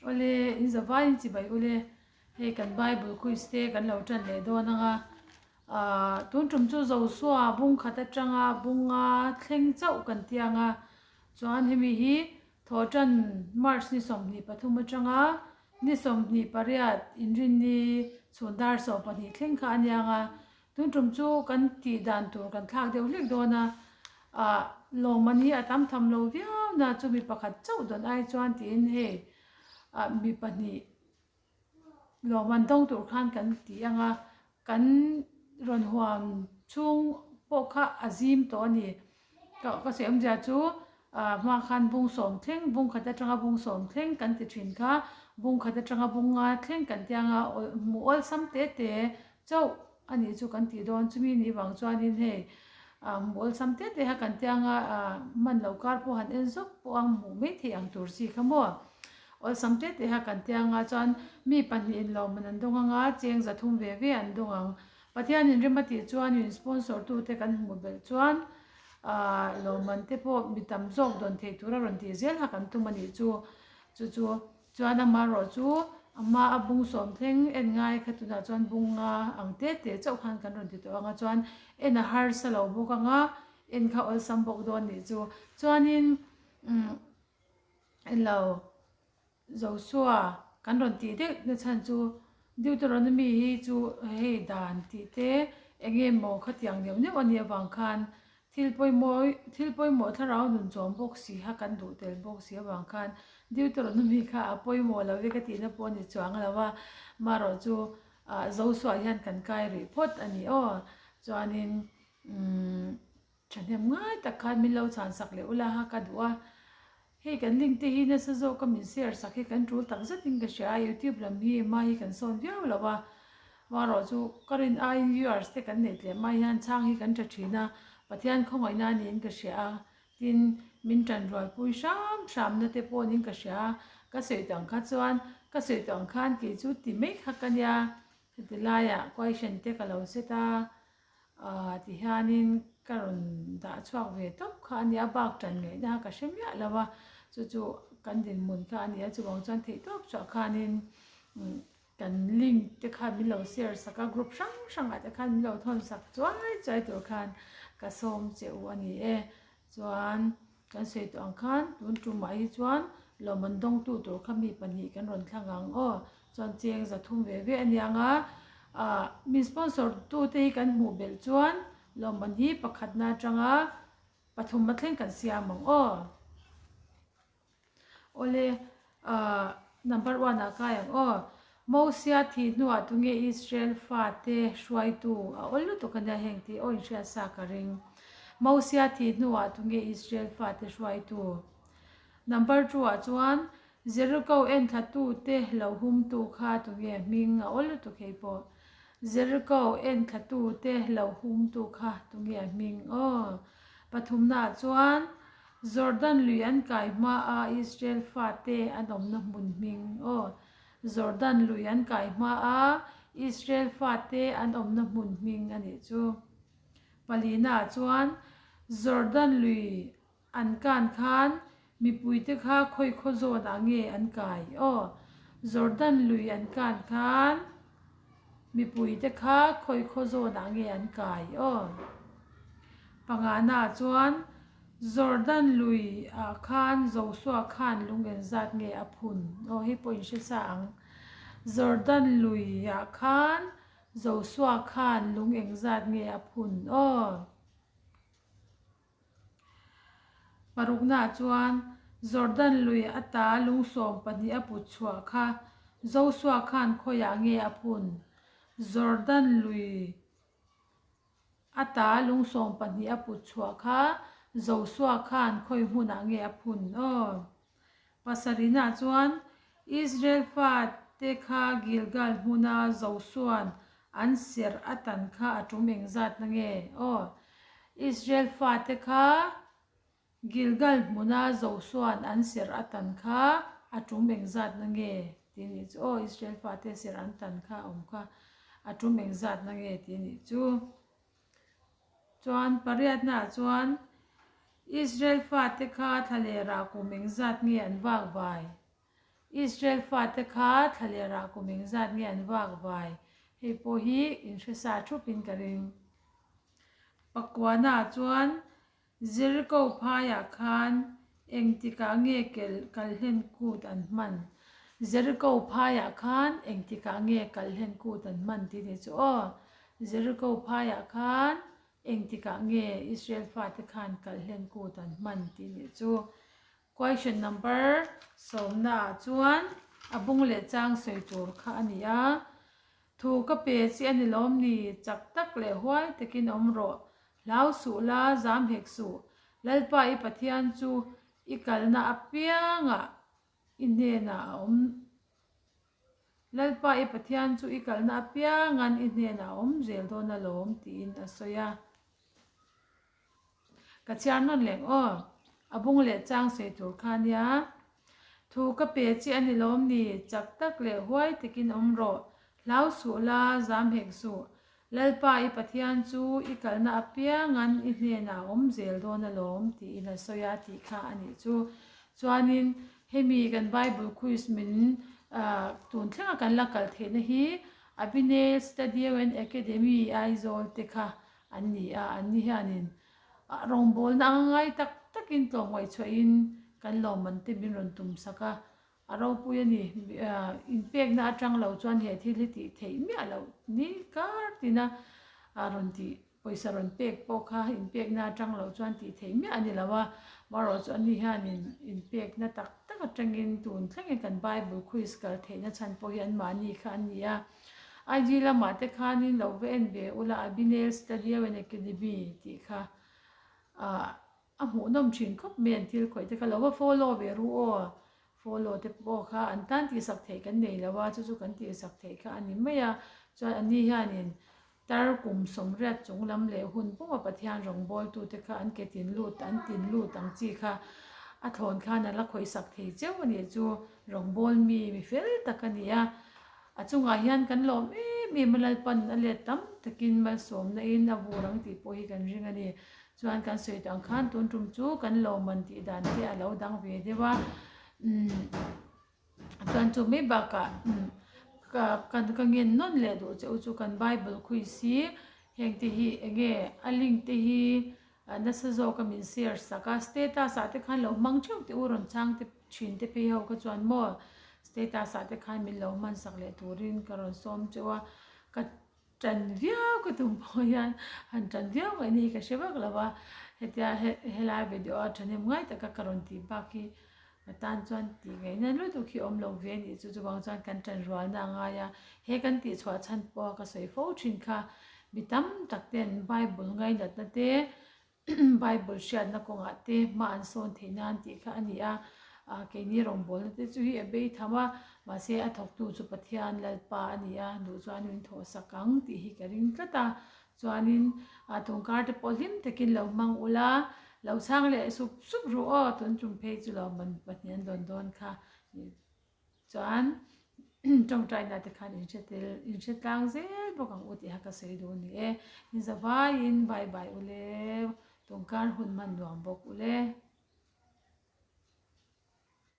Awle, in zavaiin chibai ule, hei kan Bible quiz te kan lo tan leh dawn ang a, ahh tun tum chu Josua bung khat atanga bunga thleng chauh kan ti ang a, chuan hemi hi Thawhtan March ni 23 atanga ni 28 Inrinni chhun dar 12 thleng kha a niang a, Tun tum chu kan tih dan tur kan thlak deuh hlek dawn a, ah lawmman hi a tam tham lo viau na chu mi pakhat chauh dawn ai chuan tiin hei ah mi pahnih lawmman dawng tur khan kan ti ang a, kan rawn huam chhung pawh kha a zim tawh a ni. Ka ka sawi awmzia chu ah hma khan bung sawm thleng bung khat atanga bung sawm thleng kan ti thin kha bung khat atanga bung nga thleng kan ti anga hmuh awlsam te te chauh a nih chu kan tih dawn chumi nih vang chuanin hei ah hmuh awlsam te te kha kan ti anga ah hman loh kar pawh han en zawk pawh a hmuh mai theih ang tur chi kha maw awlsam te te kha kan ti anga chuan mi pahnihin lawmman an dawng anga cheng 300 ve ve an dawng ang. Pathianin rem a tih chuan in sponsor tute kan hmuh belh chuan aah lawmman te pawh mi tam zawk dawn theih tura rawn tih zel kha kan tum a nih chu. Chu chu chuan amaherawh chu a hma a bung sawm thleng en ngai kha tunah chuan bung nga ang te te chauh khan kan rawn ti tawh ang a chuan en a harsa lo bawk ang a en kha awlsam bawk dawn nih chu. Chuanin umm englo. Joshua kan rawn tih deuh na chhan chu Deuteronomy hi chu hei dan tih te eng nge maw khatiang neuh neuh a nih avang khan thil pawimawh thil pawimawh thlarau nun chawm bawk si kha kan duh tel bawk si avang khan Deuteronomy kha a pawimawh lo ve ka tihna pawh a ni chuang lo a, marawh chu ah Joshua hian kan kai rih phawt a ni aw chuanin umm. Thahnem ngai tak khan min lo chhan sak leh ula ha ka duh a, hei kan link te hi nasa zawk a min share sak hi kan tul tak zet in ka hria a, youtube lam hi hma hi kan sawn viau lo a, marawh chu ka rin aiin viewers te kan neih tlem mai hian chhang hi kan tha thin a, Pathian khawngaihna niin ka hria a, tin min tan rualpui hram hram na te pawh niin ka hria a, ka sawi tawh ang kha chuan ka sawi tawh ang khan kei chu ti mai kha ka nia, heti laiah question te ka lo set a. Aaa ti hianin ka rawn dah chhuak ve tawp kha a nia, bak tan ngaihna kha ka hre miah lo a, chu chu kan dinhmun kha a ni a, chuvang chuan theih tawp chhuah khanin kan link te khan min lo share sak a, group hrang hrangah te khan min lo thawn sak chuai chuai tur khan ka sawm che u a ni e. Chuan kan sawi tawh ang khan tun tumah hi chuan lawmman dawngtu tur kha mi pahnih kan rawn thlang ang aw. Chuan cheng 300 ve ve a niang a, ah min sponsor tu te hi kan hmuh belh chuan lawmman hi pakhatna atanga pathum a thleng kan siam ang aw. Awle, ah number one ah kai ang aw. Mosia thih hnuah tunge Israel fate hruaitu a awl lutuk a nia heng tih aw inhriat sa ka ring. Mosia thih hnuah tunge Israel fate hruaitu. Number two ah chuan Jericho enthlatute lo humtu kha tunge hming a awl lutuk hei pawh. Jericho enthlatute lo humtu kha tunge hming aw. Pathumnaah chuan Jordan lui an kai hma a Israel fate an awmna hmun hming aw. Jordan lui an kai hma a Israel fate an awmna hmun hming a nih chu. Palinaah chuan Jordan lui an kan khan mipuite kha khawi khaw zawnah nge an kai aw. Jordan lui an kan khan mipuite kha khawi khaw zawnah nge an kai aw. Panganaah chuan Jordan lui ah khan Joshua khan lung engzat nge a phun aw hei pawh in hre sa ang. Jordan lui ah khan Joshua khan lung engzat nge a phun aw. Paruknaah chuan Jordan lui ata lung 12 a put chhuah kha Joshua khan khawiah nge a phun? Jordan lui ata lung 12 a put chhuah kha Joshua khan khawi hmunah nge a phun? Aw. Pasarihnaah chuan Israel fate kha Gilgal hmuna Josua'n an serh a tan kha a tum engzat na nge? Aw, Israel fate kha Gilgal hmuna Josua'n an serh a tan kha a tum engzat na nge? Tih nih chu. Aw, Israel fate serh an tan kha a awm kha a tum engzat na nge? Tih nih chu. Chuan pariatnaah chuan Israel fate kha thlalerah kum engzat nge an vak vai? Israel fate kha thlalerah kum engzat nge an vak vai? Hei pawh hi inhresa thupin ka ring. Pakuana chuan Jericho phaiah khan engtikah nge kalhlen kut an hman? Jericho phaiah khan engtikah nge kalhlen kut an hman tih ni chu aw. Jericho phaiah khan engtikah nge Israel fate khan kalhlen kut an hman tih ni chu. Question number sawmnaah chuan a bung leh chang sawi tur kha a ni a. Thu ka pe chi a ni lawm ni? Chak tak leh huai takin awm rawh. Hlau suh la, zam hek suh. Lalpa i Pathian chu i kalna apiangah i hnenah a awm. Lalpa i Pathian chu i kalna apiangan i hnenah a awm zel dawn alawm tiin a sawi a. Ka chhiar nawn leng aw. A bung leh chang sawi tur kha nia. Thu ka pe chi a ni lawm ni, chak tak leh huai takin awm rawh. Hlau suh la, zam hek suh. Lalpa i Pathian chu i kalna apiangan i hnenah a awm zel dawn alawm tiin a sawi a tih kha a nih chu. Chuanin hemi kan Bible quiz min tun thlenga kan la kal theihna hi Abinel Studio and Academy Aizawl te kha an ni a, an ni hianin rawngbawlna anga ngai tak takin tlawmngaih chhuahin kan lawmman te min rawn tum sak a, a ropui a ni. Inpekna atang lo chuan he thil hi tih theih miah loh ni kar tina rawn tih pawisa rawn pek pawh kha inpekna atang lo chuan tih theih miah a ni lo a, amaherawhchu an ni hianin inpekna tak tak atangin tun thlengin kan Bible quiz kal theihna chhan pawh hi anmahni kha an ni a. IG lamah te khanin lo va en ve ula Abinel Studio and Academy tih kha ah a hmuhnawm thin khawp mai an thil khawih te kha lo va follow ve ru aw follow te pawh kha an tan tihsak theih kan nei lo a chu chu kan tihsak theih kha a ni mai a chuan ani hianin tar kum sawmriat chung lam leh hun puma Pathian rawngbawltu te kha an ke tin lut an tin lut ang chi kha a thlawn khan a la khawihsak thei cheu a nih chu rawngbâwl mi mi fel tak a ni a. A chungah hian kan lawm em em a, Lalpan a let tam takin malsawmna in a vur ang tih pawh hi kan ring a ni. Chuan kan sawi tawh ang khan tun tum chu kan lawmman tih dan te a lo dang ve deuh a, umm chuan chu mai bakah umm ka ka ngen nawn leh duh che u chu kan Bible quiz hi heng te hi eng nge a link te hi nasa zawka min share sak a, status ah te khan lo hmang theuh teh u rawn chhang te. Thin te phei ho kha chuan maw status ah te khan min lo hman sak leh turin ka rawn sawm teuh a, ka tan viau ka tum pawh hian han tan viau ngaihna hi ka hre vak lo a, hetia helai video a thahnem ngai taka ka rawn tih bak hi ka tan chuan tih ngaihna lutuk hi awm lo ve a nih chu, chuvang chuan kan tan rualna a ngai a, he kan tih chhuah chhan pawha ka sawi fo thin kha mi tam tak ten Bible ngainatna te Bible hriatna kawngah te hma an sawn theih nan tih kha a ni a, keini rawngbawlna te chu hi a bei tham a, mahse a thawktu chu Pathian Lalpa a ni a, duh chuan min thawhsak ang tih hi ka ring tlat a, chuanin tungkar te pawh hlim takin lo hmang ula, lo chhang leh sup sup ru aw, tun tum phei chu lo man pahnih an dawn dawn kha. Chuan tawngtaina te khan in hre tel in hre tlang zel bawk ang u tih kha ka sawi duh a ni e. In zavaiin bye bye ule, tawngkar hun hman nuam bawk ule.